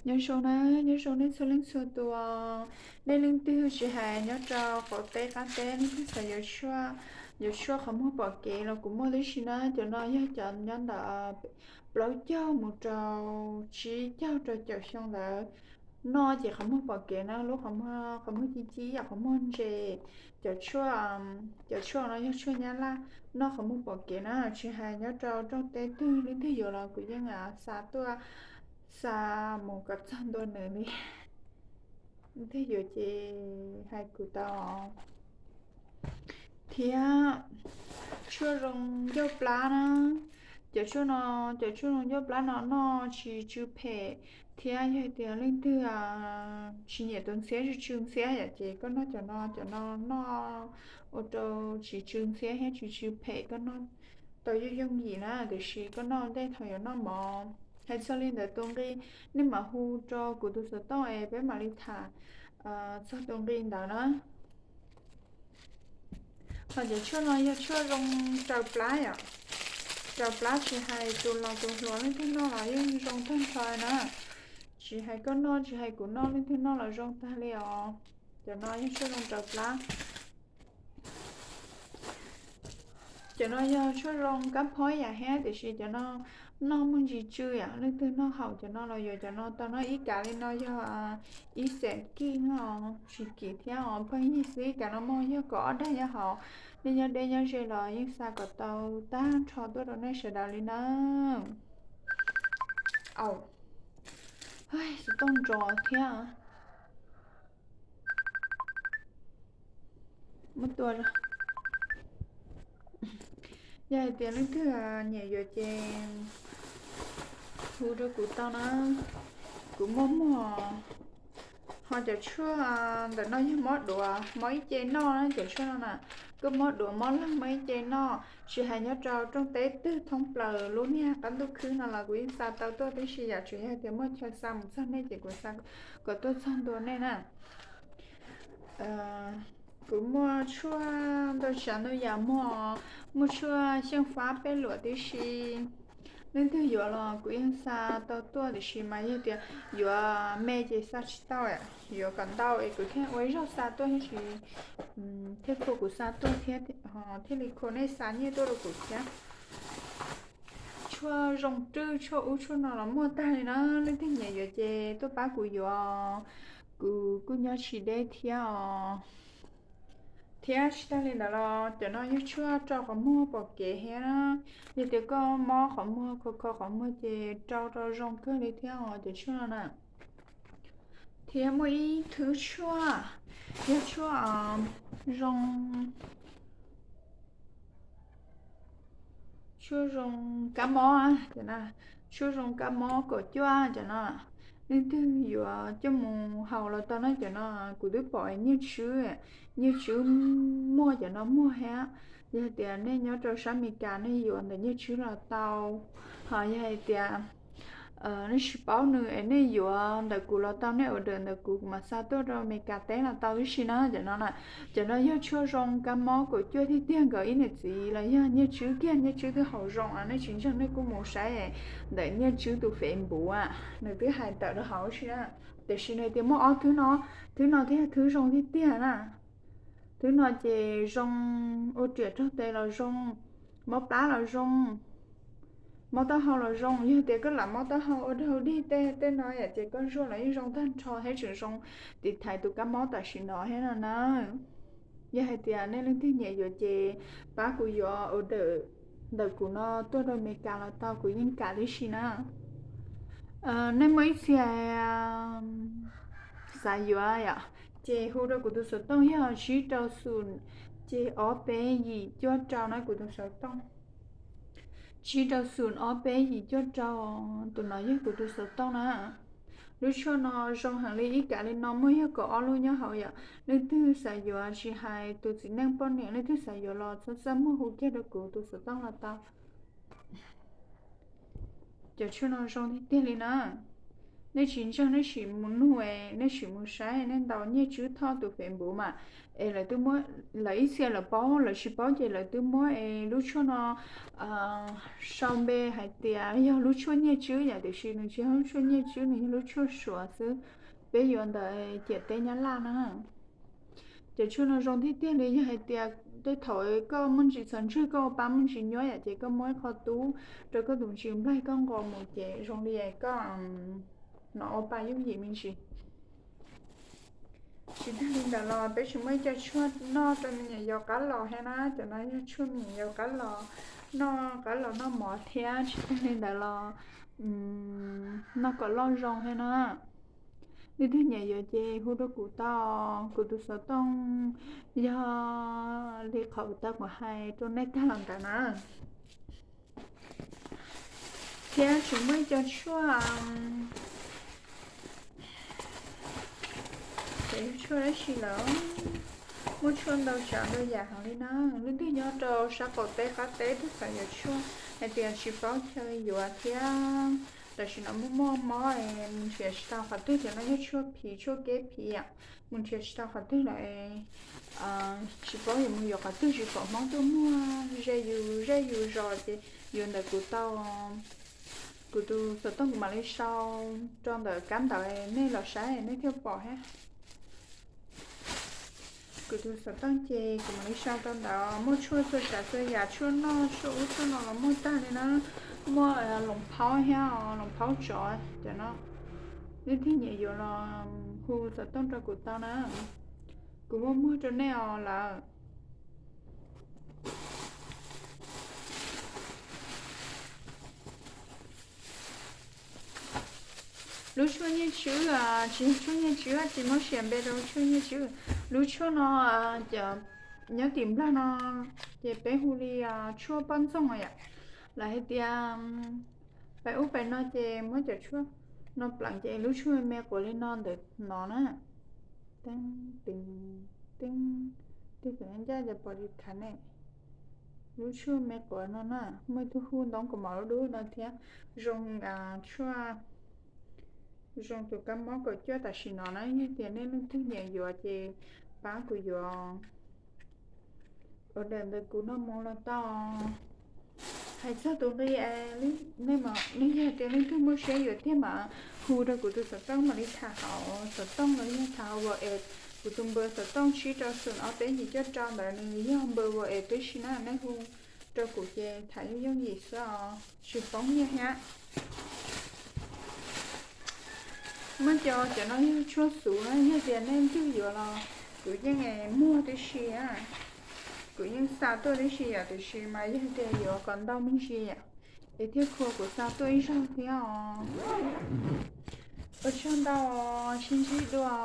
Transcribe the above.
Nyob zoo na, nyob zoo nej txhua leej txhua tus. Nej leej twg tsis hais nyob rau qaum teb qab teb, leej twg xav yuav tshuaj, yuav tshuaj qhov muag pom kev los kuv muaj tib si na. Cov no yog cov nyob ntawm plaub caug mus rau tsib caug rau caum xyoo ntawd. Noj ces qhov muag pom kev na, lub qhov muag, qhov muag ci ci yam qhov muag ntse. Cov tshuaj, cov tshuaj no yog tshuaj nyab laj, noj qhov muag pom kev na. Tsis hais nyob rau rooj teb twg, leej twg yuav los kuv yeej xa tuaj, xa mus kom txog ntua nws li. Leej twg yuav ces hais kuv tau. Thiab tshuaj zoo ncauj plab na, cov tshuaj no, cov tshuaj zoo ncauj plab no noj tsis tsw phem. Thiab yog tias leej twg tsis nyiam tus ntxhiab, tsw tsw ntxhiab yom, ces koj noj cov no, cov no noj ua rau tsis tsw ntxhiab thiab tsis tsw phem, koj noj tau yooj yooj yim na. Tiam sis koj noj ua ntej thaum yuav noj mov. Hais txog li ntawd tus nqi, nej mam hu rau kuv tus xov tooj es peb mam li tham txog tus nqi ntawd na. Ho cov tshuaj no yog tshuaj zoo raws plab yom. Raws plab tsis hais tus laus tus hluas, leej twg noj los yeej zoo tag nrho na. Tsis hais koj noj tsis hais kuv noj, leej twg noj los zoo tag li os. Cov no yog tshuaj zoo raws plab. Cov no yog tshuaj zoo kab phob yam thiab, tiam sis cov no noj muaj ntsis tsw yom. Leej twg noj haum cov no los yuav cov no tau na. Ib kav li no yog ib xees kij no, tsis kim thiab os, pheej yig xwb. Ib kav no muaj yog kaum ob daim nyob hauv. Nej nyob deb nyob ze los yeej xa kom tau tag nrho tuaj rau nej sawv daws li na. Au, xov tooj nrov thiab. Muab tua. Yog hais tias leej twg nyiam yuav ces hu rau kuv tau na, kuv muaj muag. Ho cov tshuaj ntawm no yog mob duav mob ib ce noj na, cov tshuaj no na, koj mob duav mob leeg mob ib ce noj, tsis hais nyob rau rooj teb twg thoob plaws lub niag qab ntuj khwb no los kuv yeej xa tau tuaj tib si yom. Tsuas yog tias muaj chaw xa mus txog nej ces kuv xa kom tuaj txog ntua nej na. Kuv muaj tshuaj ntau tsav ntau yam, muaj, muaj tshuaj xyeej fab pej luam tib si. Leej twg yuav los kuv yeej xa tau tuaj, tiam sis mas yog tias yuav me ces xa tsis tau, yuav kom ntau es kuv thiaj ua ib zaug xa tuaj thiab tsis, thiaj khuv kuv xa tuaj thiab, thiaj li khuv nej xa nyiaj tuaj rau kuv thiab. Tshuaj zoo rwj, tshuaj ub tshuaj no los muaj tag li na. Leej twg nyiam yuav ces tuaj pab kuv yuav, kuv kuj nyob tsis deb thiab os. Thiab tsis tag li ntawd los cov no yog tshuaj rau qhov muag pom kev thiab. Yog tias koj mob qhov muag, kho kho qhov muag ces rau rau zoo kawg li thiab os cov tshuaj no na. Thiab muaj ib thwv tshuaj, yog tshuaj zoo, tshuaj zoo kab mob, tshuaj zoo kab mob kaum cuaj cov no. Leej twg yuav coj mus haus los tau na. Cov no kuv twb pom nyiaj tswb, nyiaj tswb muaj, cov no muaj thiab. Yog tias nej nyob rau sab Amelikas nej yuav ntawm nyiaj tswb los tau. Ho yog hais tias nej tsis paub nws es nej yuav ntawm kuv los tau, nej order ntawm kuv, kuv mam xa tuaj rau Amelikas teb los tau tib si na. Cov no na, cov no yog tshuaj zoo kab mob kaum cuaj tiag tiag, nkawd ib niam txiv los yog nyiaj tswb kiag, nyiaj tswb twb haus zoo, nej tsis ntseeg nej kuj mus saib ntawm nyiaj tswb tus Facebook, nws twb hais tawm rau hauv si na. Tiam sis nws tias muaj ob thwv no, thwv no thiaj thwv zoo tiag tiag na. Thwv no ces zoo, ua riam raug tes los zoo, mob plab los zoo, mob taub hau los zoo. Yog tias koj lam mob taub hau ua rau dig tej tej no yom, ces koj zuaj los yeej zoo tag nrho thiab tseem zoo tiv thaiv tus kab mob tam sim no thiab no na. Yog hais tias nej leej twg nyiam yuav ces pab kuv yuav order ntawm kuv no tuaj rau Amelikas los tau, kuv yeej kam tib si na. Nej muaj ib txhia xav yuav yom, ces hu rau kuv tus xov tooj yog tsib rau xoom, ces ob peb yim cuaj rau na kuv tus xov tooj. Tsib rau xoom ob peb yim cuaj rau, tus no yog kuv tus xov tooj na. Lub tshuaj no zoo heev li, ib kav li no muaj yog kaum ob lub nyob hauv yom. Leej twg xav yuav tsis hais tus txiv neej poj niam, leej twg xav yuav los txhob txaj muag, hu kiag rau kuv tus xov tooj los tau. Cov tshuaj no zoo tiag tiag li na. Nej tsis ntseeg nej sim mus nug, nej sim mus saib, nej ntaus Nyiaj Tswb Thoj tus Facebook mas, es lawv twb muab, lawv ib txhia lawv paub, lawv tsis paub ces lawv twb muab es lub tshuaj no sau npe hais tias yog lub tshuaj Nyiaj Tswb yom, tiam sis nws tsis yog lub tshuaj Nyiaj Tswb, nws yog lub tshuaj Suav xwb. Peb yuav ntawm ciam teb Nyab Laj na. Ces tshuaj no zoo tiag tiag li, yog hais tias tej thaum koj muaj ntsis txhav ntswg, koj ua pa muaj ntsis nyuab yom, ces koj muab ib qho tub rau koj tus ntsis nplaig, koj nqos mus ces zoo li koj hnov ua pa yooj yim me ntsis. Tsis tag li ntawd los peb tseem muaj ib co tshuaj noj rau me nyuam yaus qab los thiab na. Cov no yog tshuaj me nyuam yaus qab los, noj qab los noj mov thiab. Tsis tag li ntawd los noj kom loj zoo thiab na. Leej twg nyiam yuav ces hu rau kuv tau, kuv tus xov tooj yog li qhov uas tau kuv hais rau nej tag los ntawd na. Thiab tseem muaj ib co tshuaj, ces yog tshuaj dab tsi lawm, muaj tshuaj ntau tsav ntau yam heev li na. Leej twg nyob rau sab qaum teb qab teb twb xav yuav tshuaj, hais tias tsis paub chaw yuav thiab. Tam sim no muaj muaj mob es mus nrhiav tsis tau qhov twg, cov no yog tshuaj phiv, tshuaj keb phiv yom, mus nrhiav tsis tau qhov twg lawm. Tsis paub yuav mus yuav qhov twg, tsis pom Hmoob tuaj muag, ze yus zej yus zos ces yuav ntawm kuv tau, kuv tus xov tooj kuv mam li sau rau ntawm kab ntawd, nej los saib nej thiaj pom thiab. Kuv tus xov tooj ces kuv mam li sau rau ntawd, muaj tshuaj txhua tsav txhua yam, tshuaj noj, tshuaj ub tshuaj no los muaj tag li na. Muaj loos phaub thiab, loos phaub tsov cov no. Leej twg nyiam yuav los hu xov tooj rau kuv tau na, kuv muaj muag rau nej os lawm. Lub tshuaj Nyiaj Tswb, tsis yog tshuaj Nyiaj Tswb, tsis muab sia npe rau tshuaj Nyiaj Tswb. Lub tshuaj no, cov nyob tim Nplog no ces peb hu li tshuaj poj ntxoog yom. Lawv hais tias pem ub pem no ces muab cov tshuaj no pleev ces lub tshuaj me quav li no ntawm no na. Teeb teeb teeb, tej tus ncaj ces pom li khav ne. Lub tshuaj me quav no na, muaj ib tug hu ntoo kaus mom dub dub no thiab. Zoo, tshuaj zoo tus kab mob kaum cuaj tam sim no na. Yog tias nej leej twg nyiam yuav ces pab kuv yuav ua daim ntawm kuv noj mov los tau. Hais txog tus nqi, nej yog tias leej twg muaj siab yuav tiag mas hu rau kuv tus xov tooj mam li tham hauv xov tooj los yog tham hauv WhatsApp. Kuv tus npawb xov tooj tsib rau xoom ob peb yim cuaj rau ntawd, nws yog npawb WhatsApp tib si na, nej hu rau kuv ces tham yooj yooj yim xwb os, tsis poob nyiaj thiab. Muaj cov, cov no yog tshuaj xuv na, yog tias nej leej twg yuav los kuv yeej muag tib si, kuv yeej xa tuaj tib si yom, tiam sis mas yog tias yuav kom ntau me ntsis yom, es thiaj khuv kuv xa tuaj ib zaug thiab os. Ua tsaug ntau, sib ntsib dua.